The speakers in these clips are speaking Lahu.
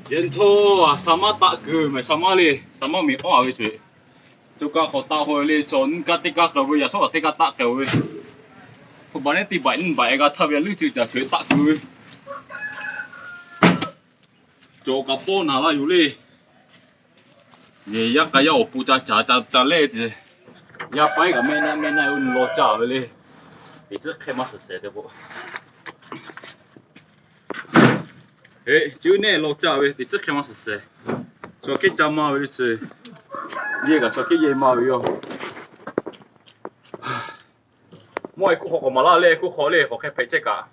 Yehˬ htawˇ, saˍ maˇ taˆ keu mehˬ, saˍ maˇ le, saˍ maˇ miˬ awˇ a ve ceˬ. Coˬ kaꞈ k'awꞈ taˆ k'oˆ ve le, chaw nyiˇ kaˆ teˇ kaˆ k'ai ve, yaꞈ shawˉ kaꞈ teˇ kaˆ taˆ k'ai ve. Hpu baˬ neˉ teˇ baˬ nyiˇ baˬ e g'a htaˇ ve, a leuˉ ceuˬ caˬ chaweh taˆ keu ve. Cawˬ kaꞈ pawˆ naˍ la yoˬ le. Yehˬ yaˇ k'a yaˇ awˬ pon ca caˍ ca ca lehˇ te. Yaˇ paˉ kaꞈ mehˆ naˆ mehˆ naˆ oˇ ni law caˇ ve le. Teˇ tcuhˉ hk'e maˇ suhˍ shehˍ te k'o, heˆ, cuˇ nehˆ law caˇ ve teˇ tcuhˉ hk'e maˇ suhˍ shehˍ. Chaw hkehˉ ca maˇ ve le chi. Yehˬ kaꞈ chaw hkehˉ yehˬ maˇ ve yoˬ. Mawˇ e kuˇ hk'aw k'awꞈ maˍ laˇ le, kuˇ hk'aw le k'awꞈ hk'e hpehꞈ chehˇ kaꞈ.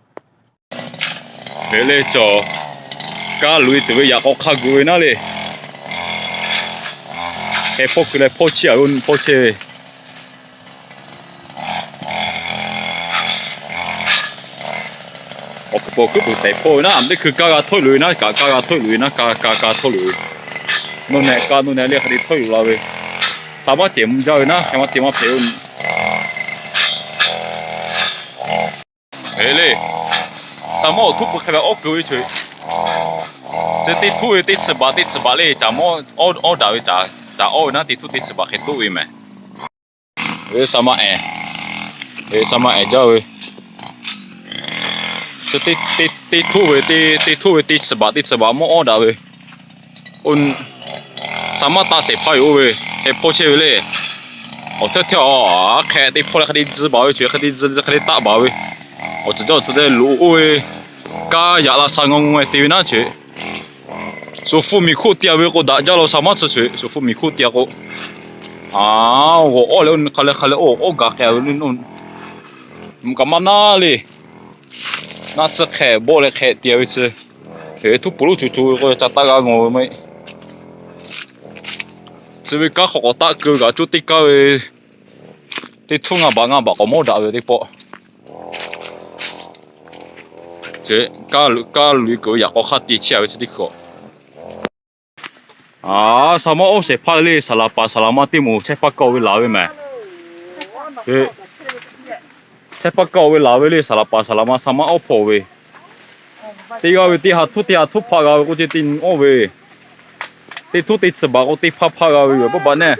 Hk'e le chaw, kaˇ loꞈ e tuˬ ve yaꞈ k'aw hk'a gu ve naˉ le. Heh hpawˇ keu leh hpawˇ chehˇ a ve, oˇ hpawˇ chehˇ ve. Awˬ hkuiˉ peuˬ hkuiˉ peuˬ tehꞈ hpawˇ ve naˉ, teˇ hkui kaˇ g'a htawˆ loꞈ e naˉ, kaꞈ kaˇ g'a htawˆ loꞈ e naˉ, kaˇ kaˇ kaˇ htawˆ loꞈ e. Nawˬ nehˬ kaˇ nawˬ nehˬ le hk'a te htawˆ loꞈ la ve. Saˍ maˇ cehˬ mvuh jaˇ ve naˉ, hk'e maˇ te maˇ hpehꞈ oˇ. Hk'e le, saˍ maˇ awˬ htuˉ pui hk'e ve awˇ keu ve ceˬ. Te teˇ htuˉ ve teˇ tsuhˍ baꞈ teˇ tsuhˍ baꞈ le, caˬ mawˇ awˇ daꞈ ve, caˬ awˇ ve naˉ teˇ htuˉ teˇ tsuhˍ baꞈ hk'e toˆ ve mehˬ. Saˍ maˇ ehˍ, saˍ maˇ ehˍ jaˇ ve. Teˇ htuˉ ve teˇ htuˉ ve teˇ tsuhˍ baꞈ teˇ tsuhˍ baꞈ mawˇ awˇ daꞈ ve. Saˍ maˇ taˆ shehˍ hpaˇ yoˬ oˇ ve, heh hpawˇ chehˇ ve le. Awˬ hteˇ hteˇ a, hk'e te hpawˇ leh hk'e te tzuh baˬ ve ceˬ, hk'e te tzuh hk'e te taˆ baˬ ve. Awˬ tcuhˍ jaˇ awˬ tcuhˍ te loꞈ oˇ ve, kaˇ yaꞈ la sha ngaw ngaw e te ve naˉ ceˬ. Shuˍ hpu miˬ hkoˆ te a ve k'o daꞈ jaˇ la, saˍ maˇ tsuhˇ ceˬ, shuˍ hpu miˬ hkoˆ te a k'o. Aˬ, g'awˬ awˇ leh oˇ hk'a leh hk'a leh oˇ awˇ gaˬ k'ai ve le. Mvuhˇ kaꞈ maˇ naˉ le. Naˆ tsuhˇ hk'e bawˆ leh hk'e te a ve chi. Hk'e ve htuˉ pui loˉ co co ve k'o ca taˆ g'a ngaw ve maˇ heˆ. Chi ve kanˉ hk'aw k'awꞈ taˆ keu kaꞈ coˇ teˇ kanˉ ve, teˇ htuˉ ngaˇ baꞈ ngaˇ baꞈ k'awꞈ mawˇ daꞈ ve teˇ pawˆ. Kaˇ loꞈ e kuiˬ ve yaꞈ k'aw hk'aˇ te chehˇ a ve chi teˇ hkui. Aˬ, saˍ maˇ awˇ shehˍ hpaˇ le, saˍ laˍ paˍ saˍ laˍ ma teˇ moˍ chehˇ paˇ kaˇ oˇ ve laˬ ve mehˬ. Chehˇ paˇ kaˇ oˇ ve laˬ ve le, saˍ laˍ paˍ saˍ laˍ ma saˍ maˇ awˇ hpawˇ ve. Teˇ g'aˇ ve teˇ ha htuˉ teˇ ha htuˉ hpaˆ g'a ve k'oˆ ce, teˇ nyi awˇ ve. Teˇ htuˉ teˇ tsuhˍ baꞈ k'o teˇ hpaˇ hpaˆ g'a ve yoˬ, paˇ baꞈ nehˇ.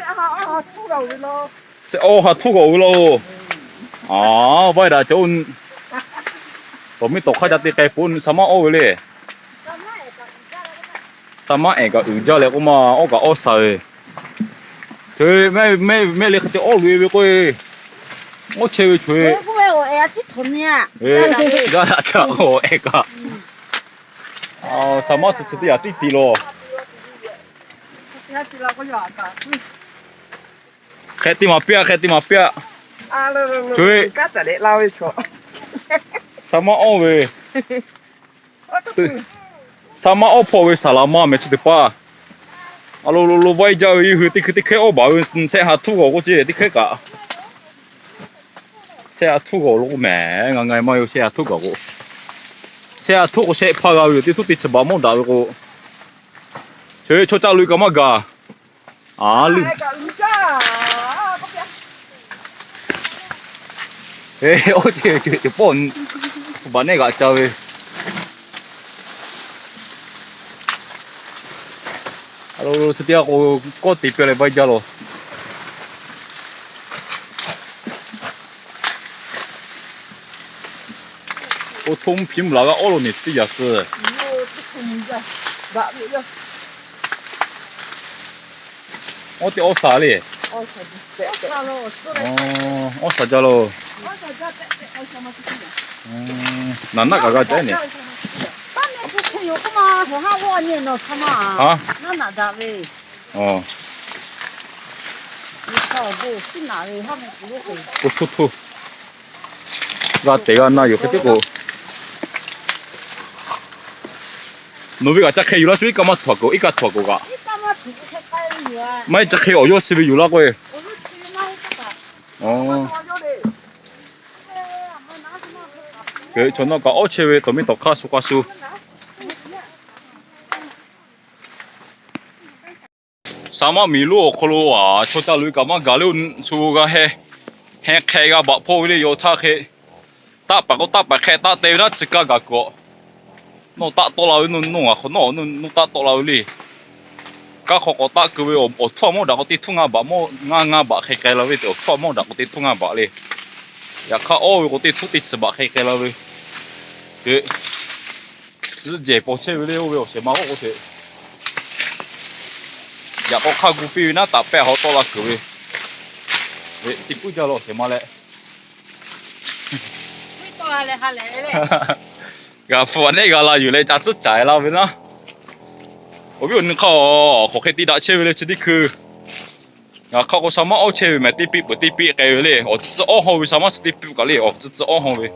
Shehˆ awˇ ha htuˉ g'awˬ ve laˇ oˬ. Aˬ, vaiˇ daꞈ cawˬ oˇ. Tawˍ miˇ tawˍ hk'aˇ ca te k'ai peuˬ, saˍ maˇ awˇ ve le. Saˍ maˇ ehˍ kaꞈ uiˍ jaˇ leh k'oˆ ma, awˇ kaꞈ awˇ sha ve. Hk'e, mehˆ ve le hk'e te awˇ loꞈ e ve k'o, awˇ chehˇ ve chaw e. Gaˇ daꞈ ca awˬ ehˍ kaꞈ. Saˍ maˇ tsuhˇ tsuhˇ teˇ yaꞈ tiˉ te law. Hk'e te maˍ piˇ-a, hk'e te maˍ piˇ-a. Hk'e, saˍ maˇ awˇ ve, saˍ maˇ awˇ hpawˇ ve saˍ laˍ ma mehˬ chi teˇ paˇ. A lo lo lo vaiˇ jaˇ ve, yawˇ hui teˇ hkui teˇ hkehˉ awˇ baˬ ve, shehˆ ha htuˉ g'awˬ k'oˆ ce, teˇ hkehˉ kaꞈ. Shehˆ ha htuˉ g'awˬ lo k'o mehˬ, ngaˬ ngaˬ maˇ yoˬ, shehˆ ha htuˉ g'awˬ k'o. Shehˆ ha htuˉ k'o shehˆ hpaˇ g'a ve yoˬ, teˇ htuˉ teˇ tsuhˍ baꞈ mawˇ daꞈ ve k'o. Hk'e chaw ca loꞈ e kaꞈ maˇ gaˬ. Aˬ, leuˆ. Oˇ ce ce ce pawˆ, baꞈ nehˇ g'aꞈ ca ve. A lo lo chi teˇ g'aˇ k'o, kawˆ te piˇ leh vaiˇ jaˇ law. Oˇ htoˇ mvuhˇ hpiˇ mvuhˇ laˬ g'a awˉ lo neˬ teˇ yaꞈ suh. Awˇ teˇ awˇ shaˍ le. Awˇ shaˍ jaˇ lo. Naˍ naˆ kaꞈ g'a caˉ neˬ. K'o htoˇ htoˇ g'a tehˬ g'a na yoˬ hk'e te k'o. Nawˬ ve kaꞈ ca hk'e yuˬ laˇ co, iˉ kaˆ maˇ htuꞈ a k'o, iˉ kaˆ maˇ htuꞈ k'o kaꞈ, maˇ heˆ, ca hk'e awˬ yawˇ chi ve yuˬ laˇ k'o e. Chaw nawˬ kaꞈ awˇ chehˇ ve tawˍ miˇ tawˍ hk'aˇ shu hk'a shu. Saˍ maˇ miˬ lonˉ awˬ hk'aw lo a, chaw ca loꞈ e kaꞈ maˇ gaˬ le, shu g'a heh, heh hk'e g'a baꞈ hpawˇ ve le, yaw htaˇ hk'e. Taˆ paˍ k'o taˆ paˍ hk'e taˆ te ve naˉ, tcuh kaˇ gaˬ kawꞈ. Nawˬ taˆ tawˆ la ve, nawˬ ngaˬ hk'awꞈ nawˉ nawˬ taˆ tawˆ la ve le. Kanˉ hk'aw k'awꞈ taˆ keu ve, awˬ htuˇ a mawˇ daꞈ k'o teˇ htuˇ ngaˇ baꞈ, mawˇ ngaˇ ngaˇ baꞈ hk'e k'ai la ve, awˬ htuˇ a mawˇ daꞈ k'o teˇ htuˇ ngaˇ baꞈ le. Yaꞈ hk'aˇ, awˇ ve k'o teˇ htuˇ teˇ chi baꞈ hk'e k'ai la ve. Zuhˆ jehˬ paw chehˇ ve le, oˇ ve awˬ shehˍ ma k'oˆ k'o te yaꞈ k'aw hk'aˇ gu piˇ ve naˉ, taꞈ pehˆ haw tawˆ la kuiˬ ve, teˇ puiˉ jaˇ lo awˬ shehˍ ma leh g'a hpu a neˆ g'a la yuˬ leh ca tcuhˉ caiˍ la ve naˉ. Awˬ viˉ awˬ nyi hk'aˇ, hk'aˬ hk'e te daꞈ chehˇ ve le chi teˇ hkui. Ngaˬ hk'aˇ k'o, sa maˉ awˇ chehˇ ve mehˍ, teˇ piˆ peuˬ teˇ piˆ k'ai ve le. Awˬ tcuhˉ tcuhˉ awˇ haw ve, sa maˉ chi teˇ piˆ kaꞈ le, awˬ tcuhˉ tcuhˉ awˇ haw ve.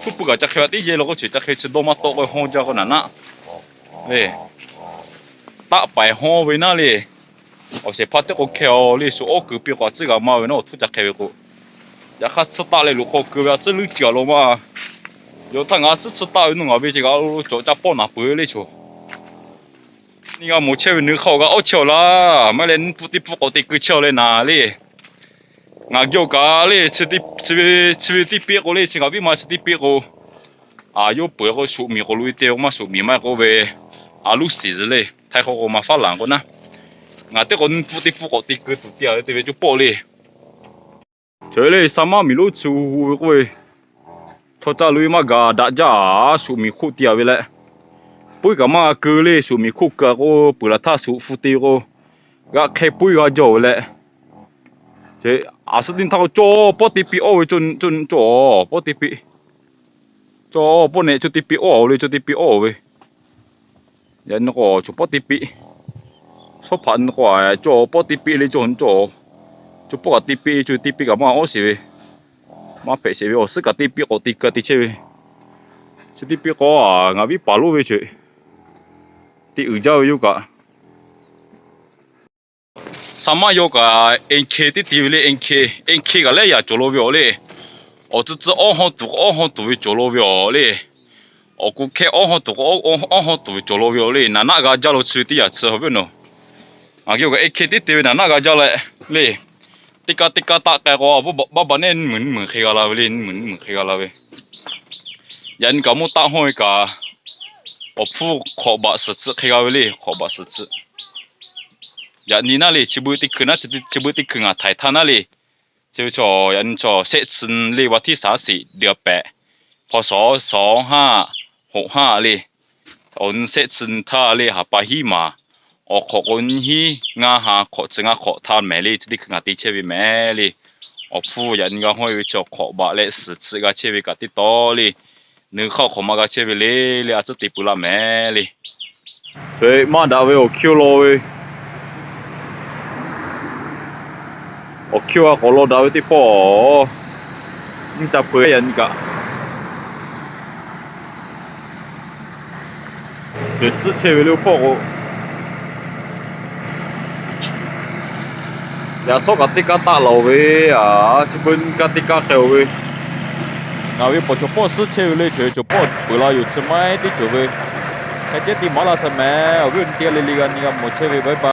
Hpu pu kaꞈ ca hk'e ve teˇ yehˬ lo k'o, chi ca hk'e chi dawˇ maˇ tawˆ k'o haw jaˇ k'o naˍ naˆ le. Taˆ paiˍ haw ve naˉ le. Awˬ shehˍ hpaˇ teˇ k'o hkeh a le, shu awˉ keu piˇ k'o a tcuhˉ g'a maˇ ve naˉ, awˬ htuˇ ca hk'e ve k'o, yaꞈ hk'aˇ tsuhˇ taˆ leh loꞈ hk'aw keu ve a tcuhˉ leuˉ tiꞈ a lo maˇ. Yawˇ htaˇ ngaˬ tsuhˇ tsuhˇ taˆ ve naˉ, ngaˬ ve ce g'a lo cawˬ ca pawˆ naˍ peuˬ ve le choˬ. Nyi g'a mawˬ chehˇ ve nyi hk'aˇ g'a awˇ chehˇ a laˇ, maˇ leh nyi pfuhˇ teˇ pfuhˇ k'awꞈ te keu chehˇ a leh naˍ le. Ngaˬ geh awˬ kaꞈ le, chi ve teˇ piˇ k'o le, chi ngaˬ viˉ ma chi teˇ piˇ k'o, a yawˇ peuˬ k'o shuˍ miˬ k'oꞈ lo e te k'o maˇ shuˍ miˬ maˇ k'oˆ ve, a luˇ siˍ zuhˬ le, htaiˇ hk'aw k'o maˇ faˉ laˬ k'o naˉ. Ngaˬ teˇ k'o nyi pfuhˇ teˇ pfuhˇ k'awꞈ te keu tuˬ te a ve te ve coˇ pawˆ le. Cawˬ ve le, sa maˉ miˬ lonˉ tcuh ve k'oˆ ve, chaw caˇ lo e maˇ gaˬ daꞈ jaˇ, shuˍ miˬ hk'oˆ te a ve leh, puiˉ kaꞈ maˇ keu le, shuˍ miˬ hk'oˆ keu k'o peuˬ laˬ htaˇ shuˍ hpu te ve k'o, g'a hk'e puiˉ g'a jaˇ ve leh, a suhˉ teˇ htaˇ k'o cawˇ pawˆ teˇ piˇ awˇ ve, cawˇ pawˆ teˇ piˇ, cawˇ pawˆ neh cawˇ teˇ piˇ awˇ le, cawˇ teˇ piˇ awˇ ve. Yaꞈ nyi k'o, cawˬ pawˆ teˇ piˇ, shawˉ hpaꞈ nyi k'o, cawˇ pawˆ teˇ piˇ le, cawˇ cawˇ pawˆ kaꞈ teˇ piˇ, cawˇ teˇ piˇ kaꞈ maˇ awˉ sheˍ ve, maˇ hpehꞈ sheˍ ve, awˬ suhˉ kaꞈ teˇ piˇ k'awꞈ te keu te chehˇ ve. Chi teˇ piˇ k'o, ngaˬ viˉ paˍ lonˉ ve ce, te uiˍ jaˇ ve yoˬ kaꞈ. Sa maˇ yawˇ kaꞈ, en hke teˇ te ve le, en hke, en hke kaꞈ lehˉ yaꞈ cawˬ lo ve awˬ le. Awˬ tcuhˉ tcuhˉ awˇ hawˇ tuˬ k'o awˇ hawˇ tuˬ ve cawˬ lo ve awˬ le. Awˬ ku hkehˇ awˇ hawˇ tuˬ k'o awˇ hawˇ tuˬ ve cawˬ lo ve awˬ le. Naˍ naˆ g'a jaˇ lo chi ve teˇ yanˇ chi haw viˉ awˬ naˬ, ngaˬ geh awˬ kaꞈ en hke teˇ te ve naˍ naˆ g'a jaˇ leh le. Teˇ kaˇ teˇ kaˇ taˆ k'ai k'o, baˆ baˆ neˆ nyiˇ meunˍ nyiˇ meunˍ hk'e g'a la ve le, nyiˇ meunˍ nyiˇ meunˍ hk'e g'a la ve. Yaꞈ nyi kaꞈ mawˇ taˆ hawˇ ve kaꞈ, awˬ hpfuhˇ hk'awꞈ baꞈ suhˍ tcuhꞈ hk'e g'a ve le, hk'awꞈ baꞈ suhˍ tcuhꞈ. Yaꞈ nyi naˉ le, chi beuꞈ teˇ hkui naˉ, chi beuꞈ teˇ hkui ngaˬ htaiˍ htaˇ naˉ le. Chi ve chaw yaꞈ nyi chaw shehˆ chi le, วันที่สามสิบ เดือนแปด พ.ศ. สองห้าหกห้า le. Awˬ nyi shehˆ chi htaˇ le, haˍ pa hiˉ maˬ, awˬ hk'awꞈ k'o nyiˇ hiˉ ngaˇ ha hk'awꞈ chi ngaˇ hk'awꞈ htaˇ mehˍ le, chi teˇ hkui ngaˬ te chehˇ ve mehˍ le. Awˬ hpfuhˇ yaꞈ nyi g'a hawˇ ve chi awˬ hk'awꞈ baꞈ leh suhˍ tcuhꞈ g'a chehˇ ve kaꞈ teˇ taw le. Nyi hk'aˇ awˬ hk'awꞈ ma g'a chehˇ ve le le, a tcuhˉ te peuˬ laˇ mehˍ le. Ve maˇ daꞈ ve awˬ hkiˇ law ve, awˬ hkiˇ a k'awꞈ law daꞈ ve teˇ pawˆ, nyiˇ ca peu yaꞈ nyi kaꞈ, suhˉ chehˇ ve le oˇ hpawˇ k'o, yaꞈ shawˉ kaꞈ teˇ kaˇ taˆ laˬ oˬ ve, a chi beuꞈ nyi kaˇ teˇ kaˇ k'ai oˬ ve. Ngaˬ ve pawˍ cawˬ pawˆ suhˉ chehˇ ve le, cawˬ ve cawˬ pawˆ peuˬ la yoˬ, chi maiˉ teˇ cawˬ ve. Hk'e ceh tiˉ maˍ laˇ sha mehˍ, awˬ viˉ awˬ nyi teˇ g'aˇ le le g'a nyi g'a mawˬ chehˇ ve, bye bye.